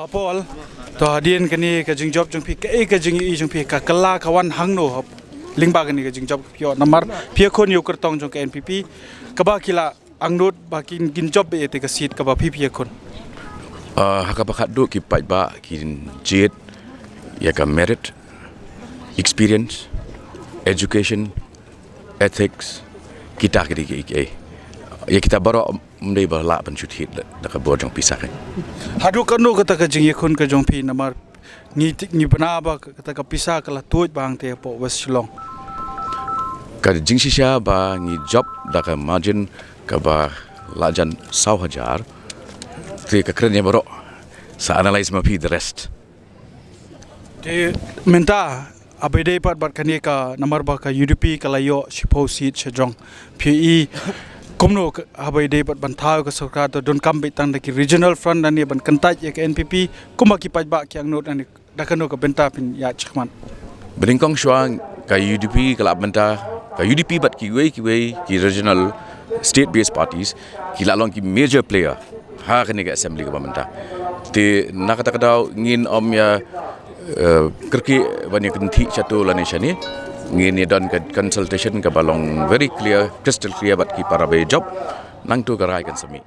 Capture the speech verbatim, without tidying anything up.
Paul, to hadien kane ka jingjop jong phi, kaei ka jingïohi jong phi, ka kylla ka wan hangno lyngba kane ka jingjop ka phi ïoh, namar phi ïakhun ïa u kyrtong jong ka N P P, kaba ki la angnud ba kin, kin jop beit ïa ka seat kaba phi phi ïakhun. Uh, ha kaba khatduh ki paidbah kin jied ïa ka merit, experience, education, ethics, kita ki dei ki, ki, ïa kita baroh ym dei ba lah ban shu thied da ka bor jong pisa kan. Haduh katno kata ka jingïakhun ka jong phi, namar ngi ti-, ngi bna ba kata ka pisa ka la tuid ba hangte hapoh West Shillong. Ka jingshisha ba ngi jop da ka margin kaba la jan saw hajar. Te ka kren ïa baroh, sa analyse ma phi the rest. Te mynta haba ïadei pat bad kane ka, namar ba ka U D P ka la ïoh shiphew seat sha jong, phi i kumno ka, haba ïadei pat ban thaw ka sorkar, to donkam beit tang da ki regional front lane ban kyntait ïa ka N P P, kumba ki paidbah ki angnud lane da kano ka bynta phin ïaid shakhmat? Ba nyngkong shuwa, ka U D P ka la bynta, ka U D P bad kiwei kiwei ki regional state based parties ki la long ki major player ha kane ka assembly kaba mynta. Te na kata ka daw ngin ym ïa, eh, kyrkieh ban ïa kynthih shatu lane shane. Ngin ïa don ka consultation kaba long very clear, crystal clear bad ki para ba ïa jop. Nangtu ka rai kan sa mih.